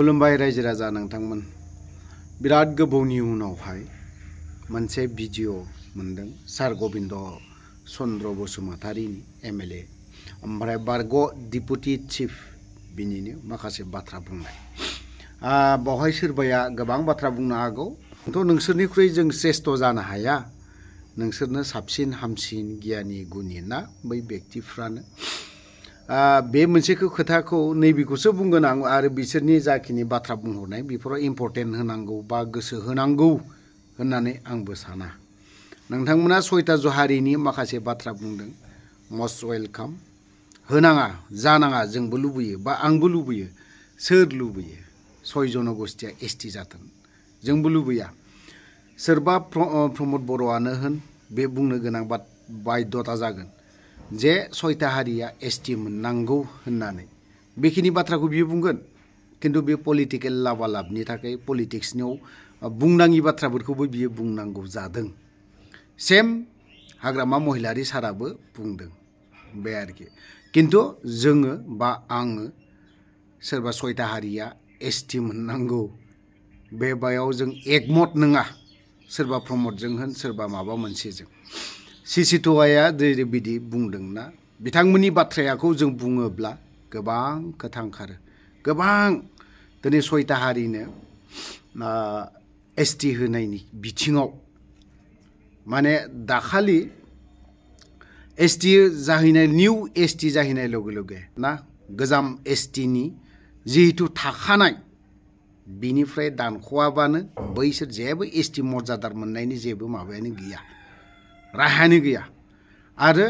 खुलुमबाय रायजो राजा नोंथांमोन बिराद गोबावनि उनावहाय मोनसे भिडिअ मोनदों सार गबिन्द चन्द्र बसुमतारीनि एमएलए ओमफ्राय बारग' डिपुटि चिफ बिनिनो माखासे बाथ्रा बुंनाय बावहाय सोरबाया गोबां बाथ्रा बुंनो हागौ थ' नोंसोरनिख्रुइ जों श्रेष्ठ जानो हाया नोंसोरनो साबसिन हामसिन गियानि गुनि ना बै व्यक्तिफ्रानो बे मोनसेखौ खोथाखौ नैबेखौसो बुंगोन आं आरो बिसोरनि जाखिनि बाथ्रा बुंहरनाय बेफोराव इम्पर्टेन्ट होनांगौ बा गोसो होनांगौ होननानै आंबो साना नोंथांमोना सयता जहारिनि माखासे बाथ्रा बुंदों मस्ट वेलकाम होनाङा जानाङा जोंबो लुबैयो बा आंबो लुबैयो सोर लुबैयो सय जनगोष्ठीया एसटि जाथों जोंबो लुबैया सोरबा प्रमद बर'आनो होन बे बुंनो गोनां बाध्यता जागोन जे सयता हारिया एसटि मोननांगौ होननानै बेखिनि बाथ्राखौ बियो बुंगोन किन्तु बे पलिटिकेल लाबालाबनि थाखाय पलिटिक्सनियाव बुंनाङि बाथ्राफोरखौबो बियो बुंनांगौ जादों सेम हाग्रामा महिलारी साराबो बुंदों बे आरोखि किन्तु जोङो बा आङो सोरबा सयता हारिया एसटि मोननांगौ बे बायाव जों एकमत नङा सोरबा प्रमदजों होन सोरबा माबा मोनसेजों सिसिट'आया जेरैबायदि बुंदोंना बिथांमोननि बाथ्राखौ जों बुङोब्ला गोबां खोथा ओंखारो गोबां दिनै सयता हारिनो एसटि होनायनि बिथिङाव माने दाखालि एसटि जाहैनाय निउ एसटि जाहैनाय लगे लगे ना गोजाम एसटिनि जिहेतु थाखानाय बिनिफ्राय दानख'वाबानो बैसोर जेबो एसटि मर्यादा मोननायनि जेबो माबायानो गैया राहायानो गैया आरो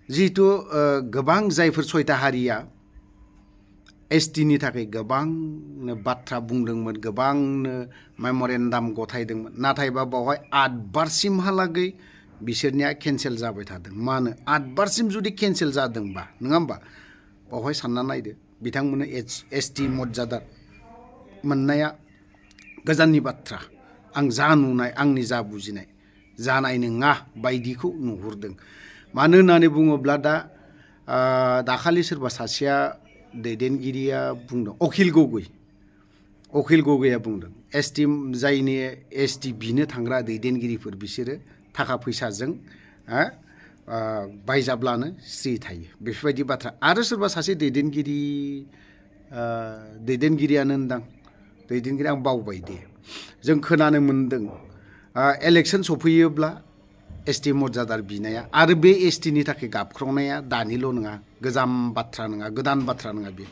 जिहेतु गोबां जायफोर सयता हारिया एसटिनि थाखाय गोबां बाथ्रा बुंदोंमोन गोबांनो मेम'रेन्डाम गथायदोंमोन नाथायबा बावहाय 8 बारसिमहालागै बिसोरनिया केन्सेल जाबाय थादों मानो 8 बारसिम जुदि केन्सेल जादोंबा नङा होमबा बावहाय सानना नायदो बिथांमोननो एसटि मर्यादा मोननाया गोजाननि बाथ्रा आं जा नुनाय आंनि जा बुजिनाय जानाय नङा बायदिखौ नुहुरदों मानो होननानै बुङोब्ला दा दाखालि सोरबा सासेया दैदेनगिरिया बुंदों अखिल गगैया बुंदों एसटि जायनि एसटि बिनो थांग्रा दैदेनगिरिफोर बिसोरो थाखा फैसाजों बायजाब्लानो स्रि थायो बेफोरबायदि बाथ्रा आरो सोरबा सासे दैदेनगिरियानो होनदां दैदेनगिरि आं बावबाय दे जों खोनानो मोनदों इलेक्शन सफैयोब्ला एसटि मर्यादा बिनाया आरो बे एसटिनि थाखाय गाबख्रावनाया दानिल' नङा गोजाम बाथ्रा नङा गोदान बाथ्रा नङा बे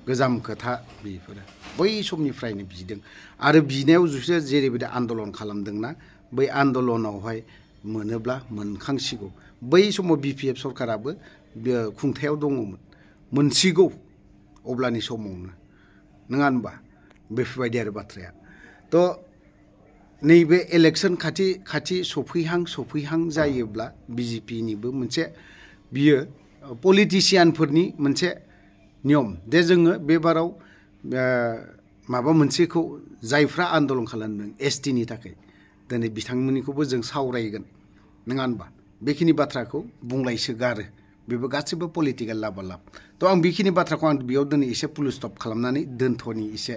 गोजाम खोथा बेफोरो बै समनिफ्रायनो बिदों आरो बिनायाव जुसो जेरैबायदि आन्दलन खालामदोंना बै आन्दलनावहाय मोनोब्ला मोनखांसिगौ बै समाव बिपिएफ सरकाराबो खुंथायाव दङमोन मोनसिगौ अब्लानि समावनो नङा होनबा बेफोरबायदि आरो बाथ्राया थ' नैबे इलेक्शन खाथि सफैहां जायोब्ला बिजेपिनिबो मोनसे बियो पलिटिशियानफोरनि मोनसे नियम दे जोङो बे बाराव माबा मोनसेखौ जायफ्रा आन्दलन खालामदों एसटिनि थाखाय दिनै बिथांमोननिखौबो जों सावरायगोन नङा होनबा बेखिनि बाथ्राखौ बुंलायसोगारो बेबो गासिबो पलिटिकेल लाबालाब थ' आं बेखिनि बाथ्राखौ आं बेयाव दिनै एसे फुल स्टप खालामनानै दोनथ'नि एसे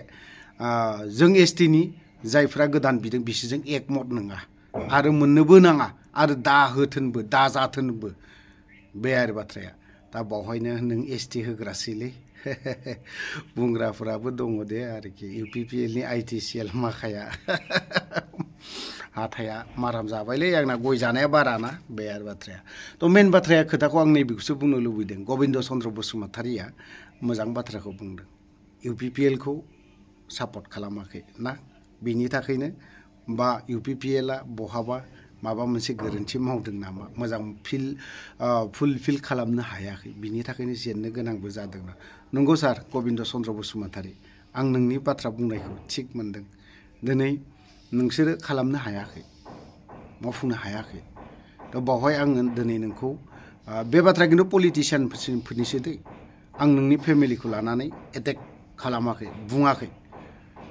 जों एसटिनि जायफ्रा गोदान बिदों बिसोरजों एकमत नङा आरो मोननोबो नाङा आरो दाहोथोनबो दाजाथोनबो बे आरो बाथ्राया दा बावहायनो नों एसटि होग्रासैलै बुंग्राफोराबो दङ दे आरोखि इउपिपिएलनि आइटिसिएल माखाया हाथाया माराम जाबायलै आंना गय जानाया बाराना बे आरो बाथ्राया थ' मेन बाथ्राया खोथाखौ आं नैबेखौसो बुंनो लुबैदों गबिन्द चन्द्र बसुमतारीया मोजां बाथ्राखौ बुंदों इउपिपिएलखौ सापर्ट खालामाखै ना बिनि थाखायनो बा इउपिपिएलआ बहाबा माबा मोनसे गोरोन्थि मावदों नामा मोजां फुलफिल खालामनो हायाखै बिनि थाखायनो जेननो गोनांबो जादों नंगौ सार गबिन्द चन्द्र बसुमतारी आं नोंनि बाथ्रा बुंनायखौ थिग मोनदों दिनै नोंसोरो खालामनो हायाखै मावफुंनो हायाखै थ' बावहाय आङो दिनै नोंखौ बे बाथ्रा खिन्थु पलिटिशियानफोरनिसो दै आं नोंनि फेमिलिखौ लानानै एटेक खालामाखै बुङाखै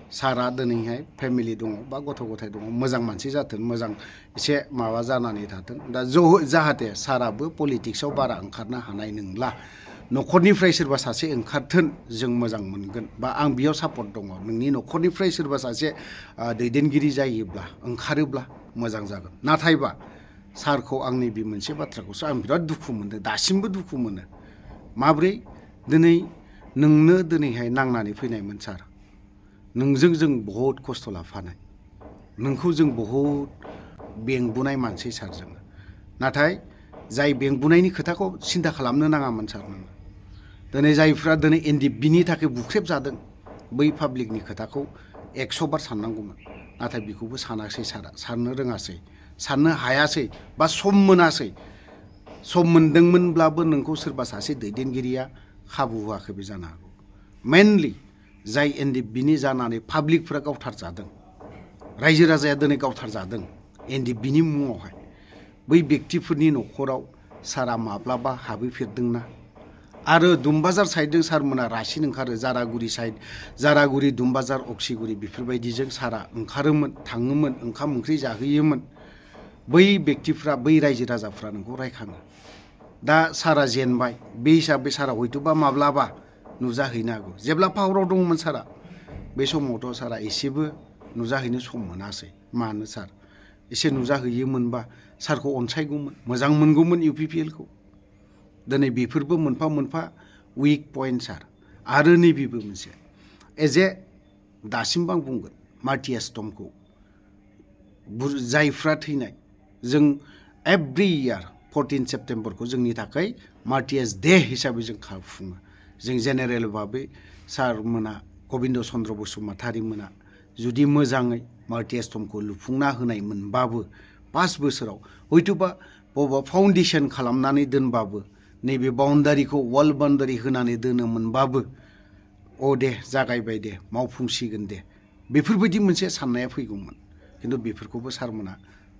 सारा दिनैहाय फेमिलि दङ बा गथ' गथाय दङ मोजां मानसि जाथों मोजां एसे माबा जानानै थाथों दा जाहाथे साराबो पलिटिक्सआव बारा ओंखारनो हानाय नंला न'खरनिफ्राय सोरबा सासे ओंखारथोन जों मोजां मोनगोन बा आं बेयाव सापर्ट दङ नोंनि न'खरनिफ्राय सोरबा सासे दैदेनगिरि जायोब्ला ओंखारोब्ला मोजां जागोन नाथायबा सारखौ आंनि बे मोनसे बाथ्राखौसो आं बिराद दुखु मोनदों दासिमबो दुखु मोनो माब्रै दिनै नोंनो दिनैहाय नांनानै फैनायमोन सार नोंजों जों बहुद खस्थ' लाफानाय नोंखौ जों बहुद बेंबोनाय मानसि सार जों नाथाय जाय बेंबोनायनि खोथाखौ सिन्था खालामनो नाङामोन सार नों दिनै जायफ्रा दिनै एनडिएफबिनि थाखाय बुख्रेब जादों बै पाब्लिकनि खोथाखौ 100 बार साननांगौमोन नाथाय बेखौबो सानासै सारा साननो रोङासै साननो हायासै बा सम मोनासै सम मोनदोंमोनब्लाबो नोंखौ सोरबा सासे दैदेनगिरिया खाबु होआखैबो जानो हागौ मेनलि जाय एनडिएफबिनि जानानै पाब्लिकफ्रा गावथारजादों रायजो राजाया दिनै गावथारजादों एनडिएफबिनि मुङावहाय बै व्यक्तिफोरनि न'खराव सारा माब्लाबा हाबैफेरदोंना आरो दुमबाजार साइडजों सारमोना रासिन ओंखारो जारागुरि साइड जारागुरि दुमबाजार अक्सिगुरि बेफोरबायदिजों सारा ओंखारोमोन थाङोमोन ओंखाम ओंख्रि जाहैयोमोन बै व्यक्तिफ्रा बै रायजो राजाफ्रा नोंखौ रायखाङो दा सारा जेनबाय बे हिसाबै सारा हयथ'बा माब्लाबा नुजाहैनो हागौ जेब्ला पावाराव दंमोन सारा बे समावथ' सारा एसेबो नुजाहैनो सम मोनासै मानो सार एसे नुजाहैयोमोनबा सारखौ अनसायगौमोन मोजां मोनगौमोन इउपिपिएलखौ दिनै बेफोरबो मोनफा मोनफा उइक पइन्ट सार आरो नैबेबो मोनसे एज ए दासिमबो आं बुंगोन मार्टियास टमखौ जायफ्रा थैनाय जों एभ्रि इयार 14 सेप्टेम्बरखौ जोंनि थाखाय मार्टियास डे हिसाबै जों खुङो जों जेनेरेल भाबै सारमोना गबिन्द चन्द्र बसुमतारी मोना जुदि मोजाङै मार्टियास टमखौ लुफुंना होनाय मोनबाबो 5 बोसोराव हयथ'बा बबेबा फाउन्डेसन खालामनानै दोनबाबो नैबे बाउन्डारिखौ वाल बाउन्डारि होनानै दोनोमोनबाबो अ दे जागायबाय दे मावफुंसिगोन दे बेफोरबायदि मोनसे साननाया फैगौमोन खिन्थु बेफोरखौबो सारमोना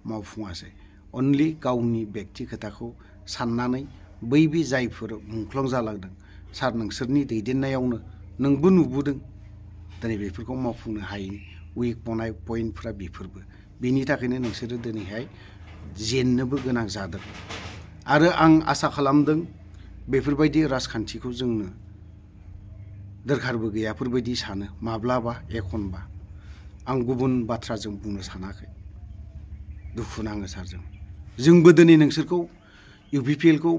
मावफुङासै अनलि गावनि बेक्ति खोथाखौ साननानै बै जायफोर मुंख्लं जालांदों सार नोंसोरनि दैदेननायावनो नोंबो नुबोदों दिनै बेफोरखौ मावफुंनो हायैनि उइक पइन्टफ्रा बेफोरबो बेनि थाखायनो नोंसोरो दिनैहाय जेननोबो गोनां जादों आरो आं आसा खालामदों बेफोरबायदि राजखान्थिखौ जोंनो दरखारबो गैयाफोरबायदि सानो माब्लाबा एखनबा आं गुबुन बाथ्राजों बुंनो सानाखै दुखु नाङो सारजों जोंबो दिनै नोंसोरखौ इउपिपिएलखौ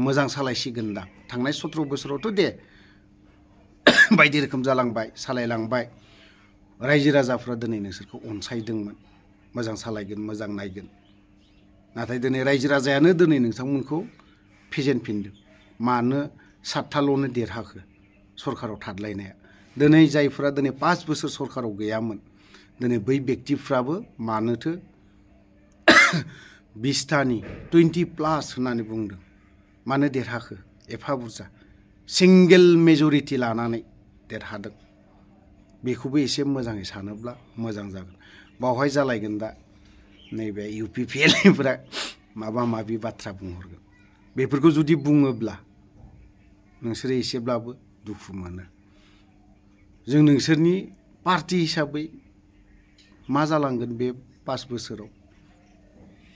मोजां सालायसिगोनदां थांनाय 17 बोसोरावथ' दे बायदि रोखोम जालांबाय सालायलांबाय रायजो राजाफ्रा दिनै नोंसोरखौ अनसायदोंमोन मोजां सालायगोन मोजां नायगोन नाथाय दिनै रायजो राजायानो दिनै नोंथांमोनखौ फेजेनफिनदों मानो 7थाल'नो देरहाखो सरकाराव थादलायनाया दिनै जायफ्रा दिनै 5 बोसोर सरकाराव गैयामोन दिनै बै व्यक्तिफ्राबो मानोथो 20थानि 20+ होननानै बुंदों मानो देरहाखो एफा बुरजा सिंगेल मेजरिटि लानानै देरहादों बेखौबो एसे मोजाङै सानोब्ला मोजां जागोन बावहाय जालायगोन दा नैबे इउपिपिएलनिफ्रा माबा माबि बाथ्रा बुंहरगोन बेफोरखौ जुदि बुङोब्ला नोंसोरो एसेब्लाबो दुखु मोनो जों नोंसोरनि पार्टि हिसाबै मा जालांगोन बे 5 बोसोराव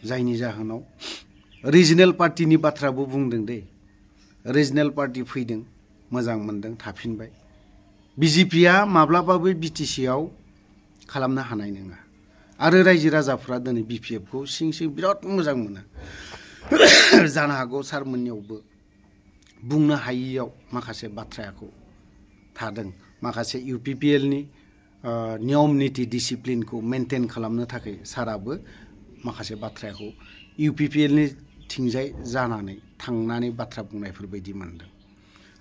जायनि जाहोनाव रिजनेल पार्टिनि बाथ्राबो बुंदों दे रिजनेल पार्टि फैदों मोजां मोनदों थाफिनबाय बिजेपिया माब्लाबाबो बिटिसिआव खालामनो हानाय नङा आरो रायजो राजाफ्रा दिनै बिपिएफखौ सिं सिं बिराद मोजां मोनो जानो हागौ सारमोननियावबो बुंनो हायियाव माखासे बाथ्राखौ थादों माखासे इउपिपिएलनि नियम नीति डिसिप्लिनखौ मेनटेन खालामनो थाखाय साराबो माखासे बाथ्राखौ इउपिपिएलनि थिंजाय जानानै थांनानै बाथ्रा बुंनायफोर बायदि मोनदों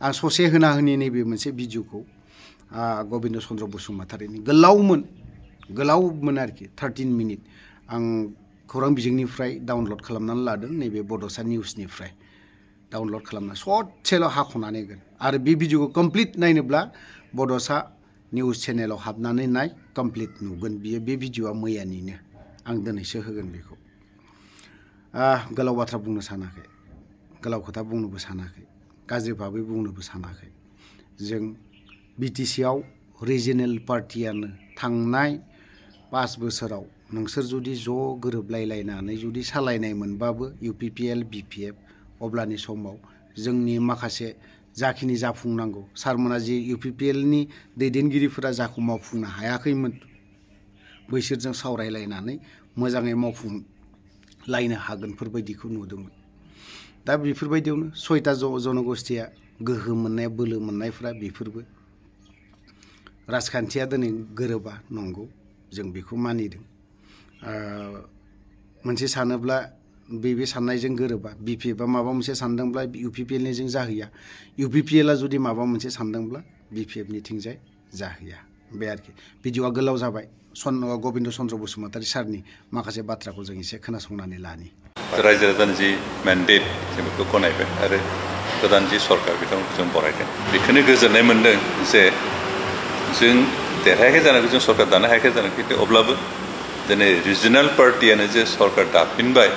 आं ससे होना होनि नैबे मोनसे भिडिअखौ गबिन्द चन्द्र बसुमतारीनि गोलावमोन आरोखि 13 मिनिट आं खौरां बिजोंनिफ्राय डाउनलड खालामनानै लादों नैबे बड'सा निउसनिफ्राय डाउनलड खालामना ससेल' हाख'नानै होगोन आरो बे भिडिअखौ कमप्लिट नायनोब्ला बड'सा निउस चेनेलाव हाबनानै नाय कमप्लिट नुगोन बियो बे भिडिअआ मैयानिनो आं दिनैसो होगोन बेखौ गोलाव बाथ्रा बुंनो सानाखै गोलाव खोथा बुंनोबो सानाखै गाज्रि भाबै बुंनोबो सानाखै जों बिटिसिआव रिजनेल पार्टियानो थांनाय 5 बोसोराव नोंसोर जुदि ज' गोरोबलायलायनानै जुदि सालायनाय मोनबाबो इउपिपिएल बिपिएफ अब्लानि समाव जोंनि माखासे जाखिनि जाफुंनांगौ सारमोना जि UPPL नि दैदेनगिरिफोरा जाखौ मावफुंनो हायाखैमोन बैसोरजों सावरायलायनानै मोजाङै मावफुंलायनो हागोनफोर बायदिखौ नुदोंमोन। दा बेफोरबायदियावनो 6टा जनगोष्ठीया गोहो मोननाय बोलो मोननायफ्रा बेफोरबो राजखान्थिया दिनै गोरोबा नंगौ जों बेखौ मानिदों। मोनसे सानोब्ला बे साननायजों गोरोबा BPF आ माबा मोनसे सानदोंब्ला UPPL निजों जाहैया UPPL आ जुदि माबा मोनसे सानदोंब्ला BPF निथिंजाय जाहैया बे आरोखि। भिडिअआ गोलाव जाबाय गबिन्द चन्द्र बसुमतारी सारनि माखासे बाथ्राखौ जों एसे खोनासंनानै लानि। रायजो राजानि जि मेन्डेट जों बेखौ गनायबाय आरो गोदान जि सरकार बिथांमोनखौ जों बरायदों। बेखौनो गोजोननाय मोनदों जे जों देरहायाखै जानांगौ जों सरकार दानो हायाखै जानांगौ खिन्थु अब्लाबो दिनै रिजनाल पार्टियानो जे सरकार दाफिनबाय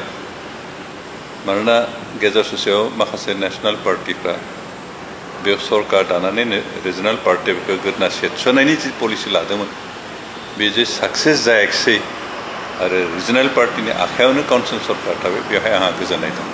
मानोना गेजेर ससेयाव माखासे नेशनेल पार्टिफ्रा बे सरकार दानानैनो रिजनाल पार्टिया बेखौ गोदना सेथ्रनायनि जि पलिसि लादोंमोन बे जे साक्सेस जायाखिसै आरो रिजनाल पार्टिनि आखायावनो काउन्सिल सरकार थाबाय बेवहाय आंहा गोजोननाय दं।